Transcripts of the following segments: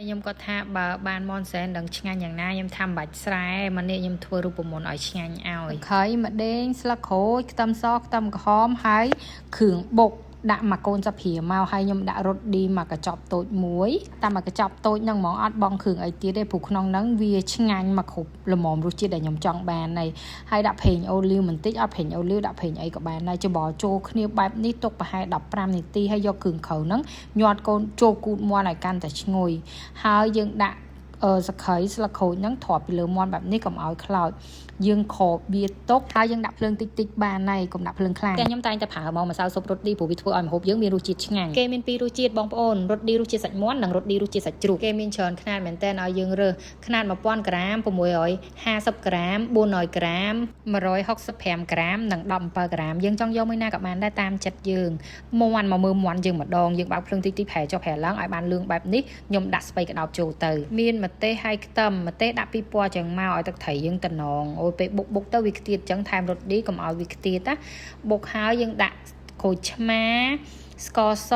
ខ្ញុំគាត់ថាបើបានមន់សែនដឹងឆ្ងាញ់យ៉ាងណាខ្ញុំថាមិនបាច់ស្រែមកនេះខ្ញុំធ្វើរូបមន្តឲ្យឆ្ងាញ់ឲ្យខៃម្ដេងស្លឹកក្រូចខ្ទឹមសខ្ទឹមក្រហមហើយគ្រឿងបុកដាក់មកកូនសាព្រាមកហើយខ្ញុំដាក់រត់ឌីមកកញ្ចប់តូចមួយតាមមកកញ្ចប់តូចហ្នឹងហ្មងអត់បងគ្រឿងអីទៀតទេព្រោះក្នុងហ្នឹងវាឆ្ងាញ់មកគ្រប់ល្មមរសជាតិដែលខ្ញុំចង់បានហើយហើយដាក់ប្រេងអូលីវបន្តិចអត់ប្រេងអូលីវដាក់ប្រេងអីក៏បានដែរច្របល់ចូលគ្នាបែបនេះទុកប្រហែល15នាទីហើយយកគ្រឿងក្រៅហ្នឹងញាត់កូនចូលគូតមាន់ឲ្យកាន់តែឈ្ងុយហើយយើងដាក់អឺសក្ខីស្លឹកក្រូចហ្នឹងទ្រាប់ពីលើមាន់បែបនេះកុំឲ្យខ្លោចយើងគ្របវាទុកហើយយើងដាក់ភ្លើងតិចតិចបានហើយកុំដាក់ភ្លើងខ្លាំងតែខ្ញុំតែងតែប្រើមកម្សៅស៊ុបរត់ឌីព្រោះវាធ្វើឲ្យម្ហូបយើងមានរសជាតិឆ្ងាញ់គេមានពីររសជាតិបងប្អូនរត់ឌីរសជាតិសាច់មាន់និងរត់ឌីរសជាតិសាច់ជ្រូកគេមានច្រើនខ្នាតមែនតើឲ្យយើងរើសខ្នាត1000ក្រាម650ក្រាម400ក្រាម165ក្រាមនិង17ក្រាមយើងចង់យកមួយណាក៏បានដែរតាមចិត្តយើងមាន់មកមើលមាន់យើងម្ដងយើងបើកភ្លើងតិចតិចប្រែចុះប្រែឡើងឲ្យបានលឿងបែបនេះខ្ញុំដាក់ស្ពៃក្តោបចូលទៅមានម្ទេសហើយខ្ទឹមម្ទេសដាក់ពីរពណ៌ចឹងមកឲ្យទឹកត្រីយើងតំណងអូយពេលបុកបុកទៅវាខ្ទាតចឹងថែមរត់ឌីកុំឲ្យវាខ្ទាតណាបុកហើយយើងដាក់ក្រូចឆ្មាស្ករស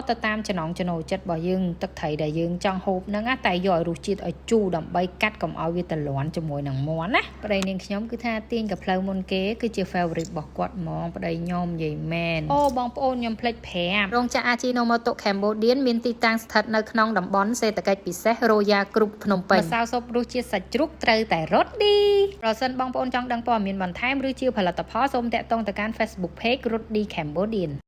ទៅតាមចំណងចំណូលចិត្តរបស់យើងទឹកត្រីដែលយើងចង់ហូបហ្នឹងណាតែយកឲ្យរសជាតិឲ្យជូរដើម្បីកាត់កុំឲ្យវាតលាន់ជាមួយនឹងមាន់ណាប្តីនាងខ្ញុំគឺថាទាញកាផ្លូវមុនគេគឺជា favorite របស់គាត់ហ្មងប្តីខ្ញុំនិយាយមែនអូបងប្អូនខ្ញុំភ្លេចប្រាប់រោងចក្រ Ajinomoto Cambodian មានទីតាំងស្ថិតនៅក្នុងតំបន់សេដ្ឋកិច្ចពិសេស Royal Group ភ្នំពេញម្សៅស៊ុបរសជាតិសាច់ជ្រូកត្រូវតែរត់ឌីប្រសិនបងប្អូនចង់ដឹងព័ត៌មានបន្ថែមឬជាផលិតផលសូមតាក់ទងទៅកាន់ Facebook Page រត់ឌី Cambodian។